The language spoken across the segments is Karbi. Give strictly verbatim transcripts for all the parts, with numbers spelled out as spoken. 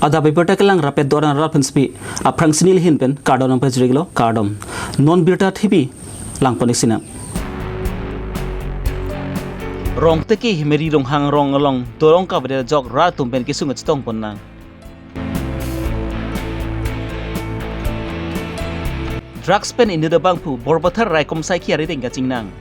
Adap abirta kelang rapet doran rat pen spi aphrang sini lihin pen kardom nangpajirlo, kardom. Non birta thipi langpon-ik sinang. Rongteke Himari Ronghang arong along dolong kavedet ajok rat atum pen kesung kachetongpon nang. Drugs pen inut abangphu Borpathar raikom saikhi arideng kachingnang.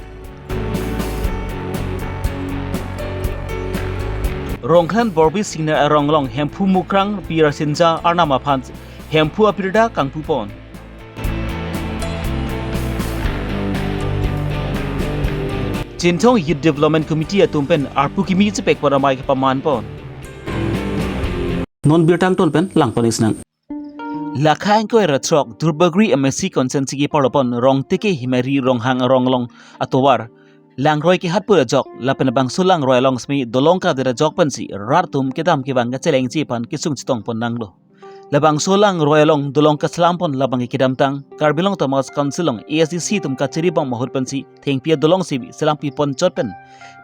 Rongkhlan Borbil Singnar arong along Hemphu Mukrang Pi Rasinja Arnam aphan Hemphu abirta kangpupon. Chinthong Youth Development Committee atum pen arpu kimi chepekpon amei kepamanpon. Non birta angton pen langpon-ik sinang. Lakha ingkoi ra throk Duarbagori M A C constituency keparlopon Rongteke Himari Ronghang arong along atovar langroi kehat pura ajok lapen labangso langroi along simi dolong kavedet ajok pensi rat atum kedam kevang kachelengji aphan kesung chetongpon nanglo. Labangso langroi along dolong kaselampon labang ke kedamtang Karbi Anglong Autonomous Council along A S D C atum kachiribom ahut pensi thengpi adolong simi selampipon chot pen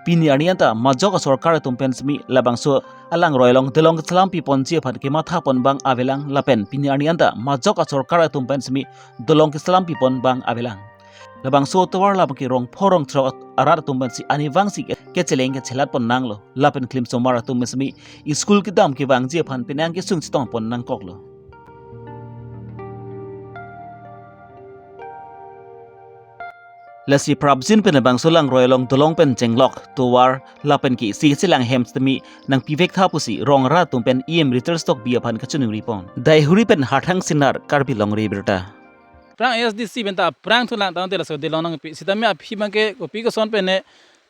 pini arni anta majok asorkar atum pen simi labangso alangroi along dolong keselampiponji aphan kemathapon abang avelang lapen pini arni anta majok asorkar atum pen simi dolong keselampipon abang avelang. Labangso atovar labang ke rong pho rong throk arat atum pensi arnivangsi kecheleng kachelatpon nanglo lapen klimsomar atum pen simi school kedam kevangji aphan penang kesung chetongpon nangkoklo. Lasi prapjin pen labangso langroi along dolong pen chenglok tovar lapen ke isi kachelang hem sitame nangpivek tha pusi rong rat atum pen E M Ritter Stock bi aphan kachiningripon. Daihuri pen Harthang Singnar, Karbi Longri Abirta. Aphrang A S D C pen ta aphrang thulang tangte laso dolong nangpi sitame aphi abang ke kopi koson pen ne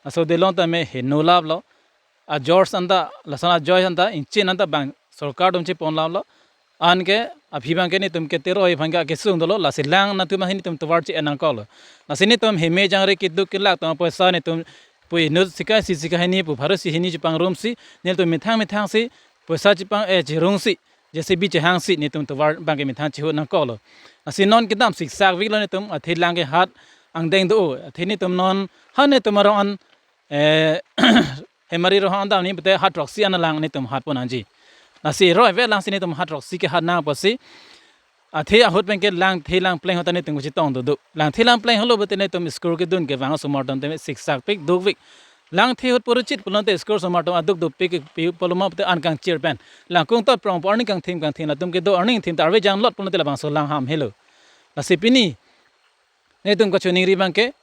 laso dolong tame heno laplo. A George anta, lason a George anta, ingchin anta bang sorkar atum cheponlaplo. Anke aphi abang ke netum ke teroi aphan ke kesung dolo, lasi lang nangtum ahin netum tovar che-en nangkoklo. Lasi netum heme jangre keduk kelak atum apoisa netum pu inut sika isi sika hini pu pharo isi hini chepangrum si, netum methang methang si, poisa chepang, eh, cherung si, J C B chehang si netum tovar abang ke methang chehut nangkoklo. Lasi non kedam siksak viklo netum, athe lang ke hat angdeng do, athe netum non, ha netum arong an, eh, Himari Ronghang dam ni pute hat throksi an lang netum hatpon nangji. Lasi roi vet lang si netum hat throksi ke hat nang pusi. Athe ahut pen ke langthe langpleng ahut ta netum kachetong doduk. Langthe langpleng ahutlo pute netum school kedun kevang osomar atum tame siksak pik dukvik. Langthe ahut puruchit pulote school osomar atum aduk dupik pi pulo ma pute an kangchir pen. Langkung tot prong pu arni kangthim kangthim latum kedo arni thim ta arve janglot pulote labangso lang ham helo. Lasi pini netum kachiningri abang ke,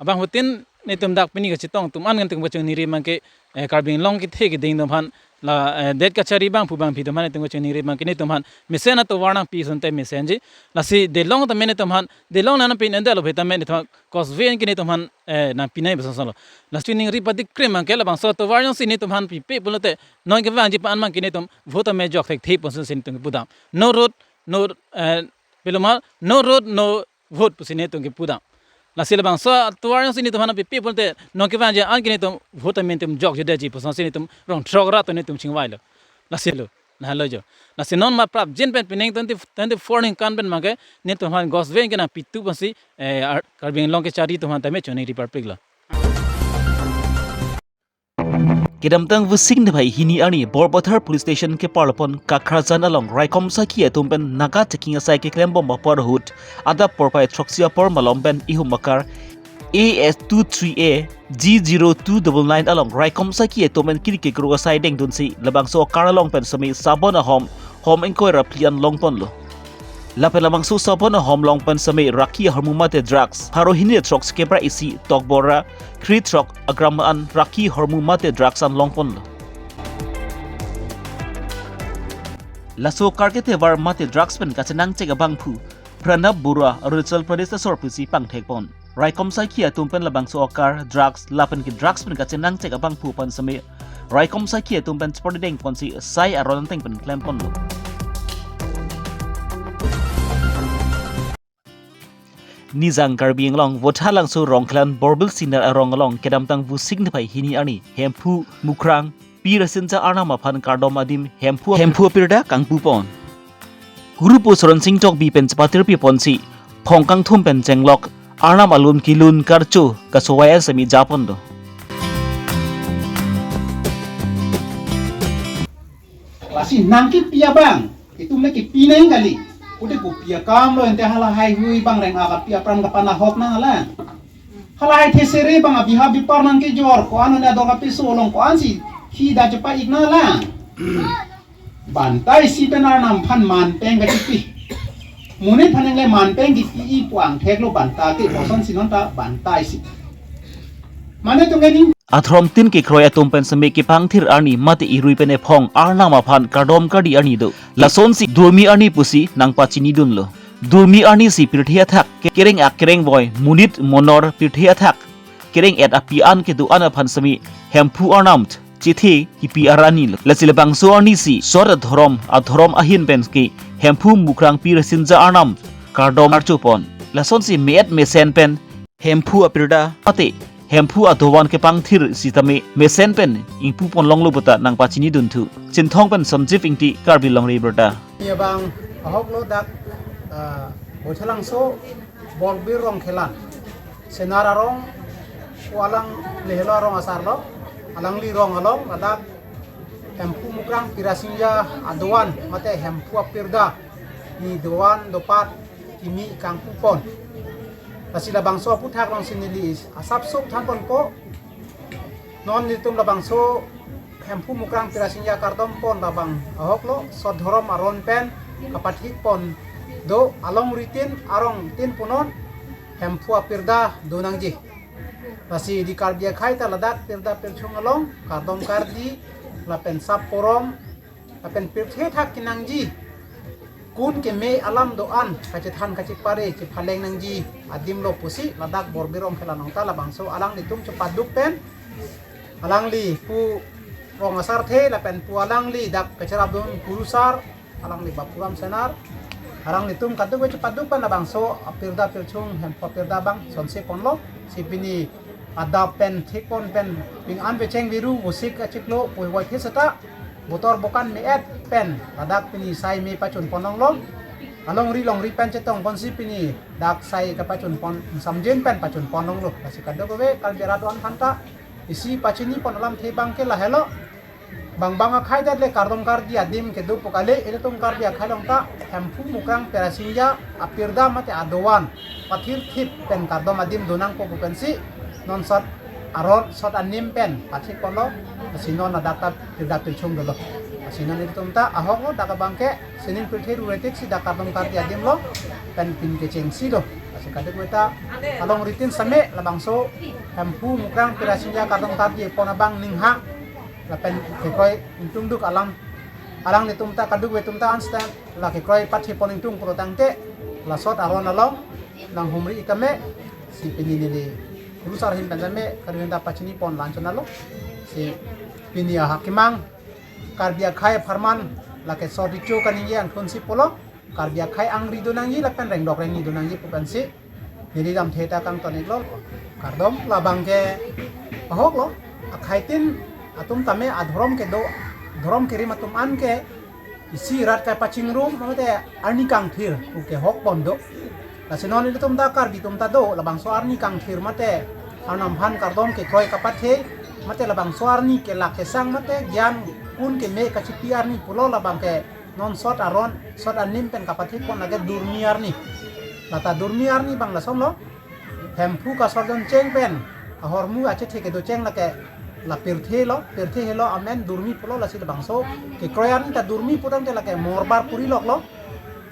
abangphutin netum dak pini kachetong atum an netum kachiningri abang ke, eh, Karbi Anglong kethe keding atum aphan la, eh, det kachari abangphu abangphi atum aphan netum kachiningri abang ke netum aphan mesen atovar nangpi asonte mesenji. Lasi dolong tame netum aphan, dolong nangpi nangdetlo phe tame netum aphan causeway ke netum aphan, eh, nangpi nai besong solo. Lasi ningri padi krim abang ke labangso atovar jongsi netum aphan pipe pulote non kevangji pa-an abang ke netum vote tame jok thekthe pusi netum kepudam. No road, no, eh, pilo ma, no road, no vote pusi netum kepudam. Lasi labangso atovar jongsi netum aphan pipe pulote non kevangji an ke netum vote tame netum jokjedetji pusi netum rong throk rat atum netum chingvailo. Lasi lo, nahalo jo. Lasi non ma prapjin pen pining twenty, twenty-four ningkan pen abang ke netum aphan causeway ke nangpitu pusi, eh, ar-, Karbi Anglong kechari atum aphan tame chiningri parpiklo. Kedamtang Vosik niphai hini arni Borpathar Police Station keparlopon Kakrajan along raikom saikhi atum pen Naga checking asai keklembom apor ahut adap porphai throksi apor malom pen ihum akar A S two three A G zero two double nine along raikom saikhi atum pen kiri kekro asai dengdunsi labangso akar along pen semi sabon ahom hom ingkoi ra phli an longponlo. Lapen labangso sabon ahom along pen semi raki ahormu mate drugs pharo hini throk skepra isi tokbor ra kri throk agram an raki ahormu mate drugs an longponlo. Laso karkete var mate drugs pen kachenangchek abangphu Pranab Bora, Arunachal Pradesh asor pusi pangthekpon. Raikom saikhi atum pen labangso akar drugs lapen ke drugs pen kachenangchek abangphu aphan semi raikom saikhi atum pen chepor dengponsi sai aron ateng pen klemponlo. Nijang Karbi Anglong Votha Langso Rongkhlan Borbil Singnar arong along kedamtang Vosik niphai hini arni Hemphu Mukrang Pi Rasinja Arnam aphan kardom adim Hemphu Hemphu apirta kangpupon. Guru pu Soron Sing Tokbi pen chepatir piponsi phong kangthum pen chenglok Arnam alun kilun karcho kasowai an semi japonlo. Lasi nangkipi abang, itum le kipi nang kali. Udi kopi akam lo ente hala haihui bang reng-aka pi apran kapan ahok nang hala. Hala hai thesere bang abiha bipar nangkejor, ko-an ne ador kapiso along ko-ansi khi da chepa-ik nang hala. Banta isi pen Arnam aphan manpeng kachipi. Monit aphan le manpeng kipi-i pu angthek lo banta ke, kosonsi non ta banta isi. Mane tum ke ning Adhorom tin kekroi atum pen seme kepangthir arni mate irui pen ephong Arnam aphan kardom kardi arni do. Lasonsi Durmi arni pusi nangpachinidunlo. Durmi arni si pirthe athak ke-, kereng-ak kerengvoi, monit monor pirthe athak kereng-et api an kedo-an aphan seme Hemphu Arnam chethe kipi arni lo. Lasi labangso arni si sot adhorom, adhorom ahin pen ke Hemphu Mukrang Pirasinja Arnam kardom archopon. Lasonsi me-et mesen pen Hemphu apirda mate Hemphu adovan kepangthir sitame mesen pen ingpupon longlo puta nangpachinidun thu. Chinthong pen Sanjeev Ingti, Karbi Longri Abirta. Ni abang ahok lo dak, ah, Boithalangso Bolbir Rongkhelan. Senar arong, ko alangli helo arong asar lo, alangli rong along, ladak Hemphu Mukrang Pirasinja adovan, mate Hemphu apirda, ni dovan dopat kimi kangpupon. Lasi labangso aputhak alongsi neli asapso thanponpo. Non nelitum labangso Hemphu Mukrang Pirasinja kardompon labang ahok lo, sot adhorom aron pen kapathipon do, alongri tin arong tin punon Hemphu apirda do nangji. Lasi di Karbi akhei ta ladak pirda pirchung along kardom kardi lapen sap porom lapen pirthe athak kenangji, kun keme alam do-an kachethan kachepare chephaleng nangji adim lo pusi ladak Bolbir Rongkhelan along ta labangso alanglitum chepaduk pen, alangli pu rong asarthe lapen pu alangli dak kacherapdun kurusar, alangli Bapuram Senar, alanglitum kadokave chepaduk pen labangso apirda pirchung Hemphu apirda bang sonse ponlo. Si pini adap pen thikpon pen ping an pecheng viru vosik achiklo puvoithe seta botor bokan me-et pen ladak pini sai me pachunpon longlo. Alongri longri pen chetongponsi pini dak sai kapachunpon, samjin pen pachunpon longlo. Lasi kadokave Karbi arat do-an aphanta isi pachinipon alamthe bang ke lahelo. Bang bang akhei det le kardom kardi adim kedo pu kali, ilitum Karbi akhei along ta Hemphu Mukrang Pirasinja apirda mate adovan pathirthip pen kardom adim do nangpo pu pensi non sot aron sot anim pen pathipon lo. Lasi non ladak ta pirda pirchung dolo. Lasi non ilitum ta ahok lo, dak abang ke sining pirthe rure tik si dak kardom kardi adim lo pen pin kechengsi lo. Lasi kadokave ta alongri tin seme labangso Hemphu Mukrang Pirasinja kardom kardi pon abang ninghang lapen kekroi ingtungduk alam, alanglitum ta kadokave atum ta ansi ta la kekroi pathipon ingtung pulo tangte, la sot aron along nanghumri-ik tame, si pini neli kurusar ahin pen tame kardom ta pachinipon la-an chonalo. Si pini ahakimang Karbi akhei apharman lake sot recho kaningje angthunsi pulo, Karbi akhei angri do nangji lapen rengdok rengni do nangji pu pensi neli damthe ta kangton-iklo. Kardom labang ke ahok lo, akhei tin atum tame adhorom kedo, dhorom kerim atum an ke isi rat kapachingrum mate arni kangthir pu ke hokpon do. Lasi non ilitum ta Karbi atum ta do labangso arni kangthir mate Arnam aphan kardom kekroi kapathe mate labangso arni kelak kesang mate gyan kun keme kachipi arni pulo, labang ke non sot aron sot anim pen kapathipon lake Durmi arni. Lata Durmi arni bang lasonlo, Hemphu kasorjon cheng pen ahormu achethe kedo cheng lake la pirthe lo, pirthe helo amen Durmi pulo. Lasi labangso kekroi arni ta Durmi pu tangte lake morbar puri loklo.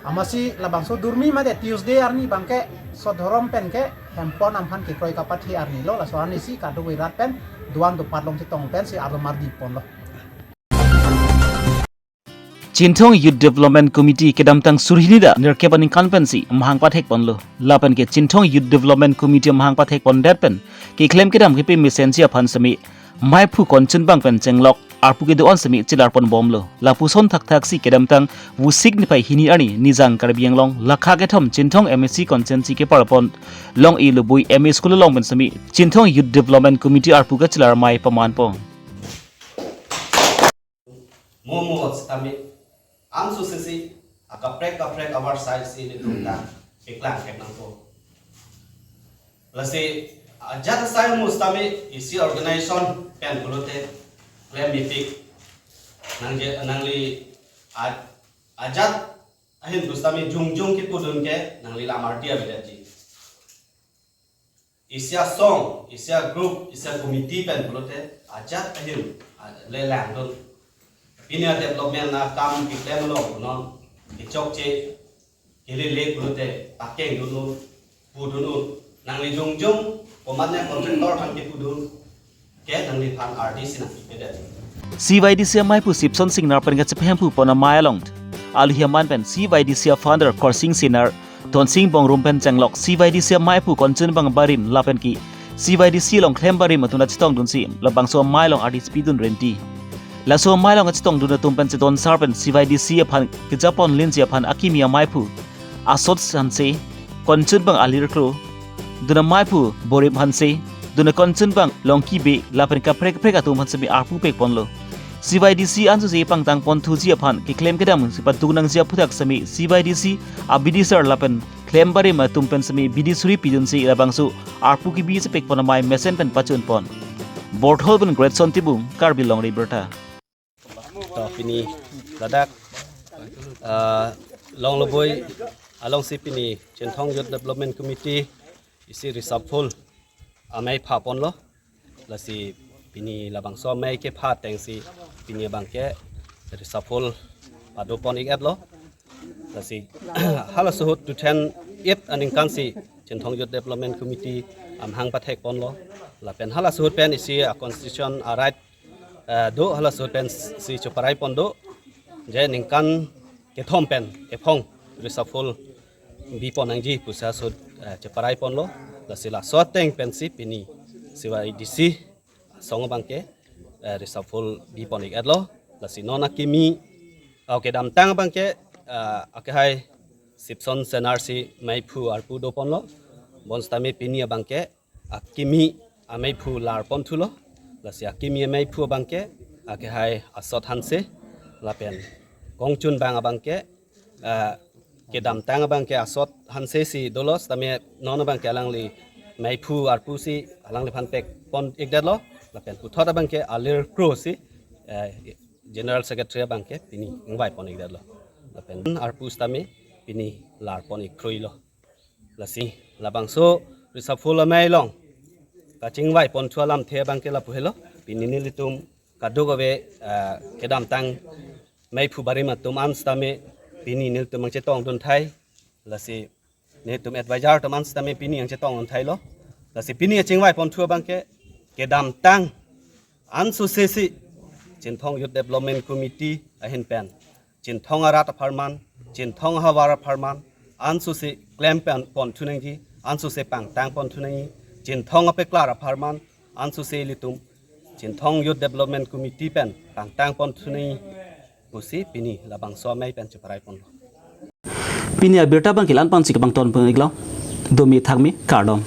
Amatsi labangso Durmi mate Tuesday arni bang ke sot dhorom pen ke Hemphu Arnam aphan kekroi kapathe arni lo. Laso arni si kadokave rat pen dovan dopat along chetong pensi arlo mardi ponlo. Chinthong Youth Development Committee kedamtang surhini ra nerkep aningkan pensi mahang pathekponlo. Lapen ke Chinthong Youth Development Committee mahang pathekpondet pen keklem kedam kepi mesensi aphan seme maiphu konchun bang pen chenglok arpu kedo-an seme chelarponbomlo. Lapuson thakthak si kedamtang Vosik niphai hini arni Nijang Karbi Anglong lakha kethom Chinthong M A C constituency keparpon Long-e Lobui M A School along pen seme Chinthong Youth Development Committee arpu kachelar mei pamanpo. Mo mo sitame, amsu sisi, akaprek kaprek avar sai si nelitum ta peklang kek nangpo. Lasi, ajat sai mo sitame isi organization pen pulote, klemepik. Nangje nangli a- ajat ahin pusitame jongjong kepudun ke nangli lam ardi avedetji. Isi asong, isi agroup, isi acommittee pen pulote ajat ahin a- le langdun. Pini adevelopment akam keklem along non kechokche kelele pulote pakengdun un, pudun un. Nangli jongjong komatne contractor aphan kepudun ke nangliphan ardi si nangkipedet. C Y D C amaiphu Sipson Singnar pen kachepahemphu pon amei along alohi aman pen C Y D C a-founder Khorsing Singnar, Donsing Bongrung pen chenglok C Y D C amaiphu Konchunbang Barim lapen ke C Y D C along klem barim atum ta chetongdunsi labangso amei along ardi si pidun renti. Laso amei along kachetongdun atum pen chedonsar pen C Y D C aphan kejapon linji aphan akimi amaiphu Asot Hanse, Konchunbang Alir Kro, duna maiphu Borim Hanse, duna Konchunbang Longki Bey lapen kaprek kaprek atum aphan semi arpu pekponlo. C Y D C ansose pangtang ponthuji aphan keklem kedam si paduk nangji aphuthak semi C Y D C abidisar lapen klem barim atum pen semi bidi suri pidunsi labangso arpu kebi chepekpon amei mesen pen pachunpon. Borthol pen Greatson Tibung, Karbi Longri Abirta. To pini ladak, ah, Longloboi alongsi pini Chinthong Youth Development Committee isi reshuffle amei phaponlo. Lasi pini labangso amei kepha atengsi pini abangke reshuffle padopon-ik-etlo. Lasi halaso ahut two thousand eight aningkansi Chinthong Youth Development Committee amahang pathekponlo. Lapen halaso ahut pen isi a-constitution a-right, eh, do, halaso ahut pensi cheparaipon do. Je ningkan kethom pen ephong reshuffle bipon nangji pusi halaso ahut, eh, cheparaiponlo. Lasi laso ateng pensi pini C Y D C asong abangke, eh, reshuffle bipon-ik-etlo. Lasi non akimi, oh, kedamtang abangke, eh, akehai Sipson Singnar si maiphu arpu doponlo. Bonsitame pini abangke akimi amaiphu larponthulo. Lasi akimi amaiphu abangke akehai Asot Hanse lapen Konchunbang abangke, ah, kedamtang abangke Asot Hanse si dolo sitame non abangke alangli maiphu arpu si alangliphan pekpon-ikdetlo. Lapen puthot abangke Alir Kro si, eh, General Secretary abangke pini ingvaipon-ikdetlo. Lapen arpu sitame pini larpon-ik kroilo. Lasi labangso reshuffle amei along kachingvaiponthu alamthe abangke lapu helo. Pini nelitum kadokave, ah, kedamtang maiphu barim atum an sitame pini nelitum nangchetongdun thai. Lasi nelitum advisor atum an sitame pini nangchetongdun thailo. Lasi pini kachingvaiponthu abangke kedamtang ansose si Chinthong Youth Development Committee ahin pen Chinthong arat apharman, Chinthong ahavar apharman ansose klem pen ponthu nangji, ansose pangtang ponthu nangji, Chinthong apeklar apharman ansose ilitum Chinthong Youth Development Committee pen pangtang ponthu nangji pusi pini labangso amei pen cheparaiponlo. Pini abirta abangke la-an pensi kebang tonpon-iklo. Domi thakmi, kardom.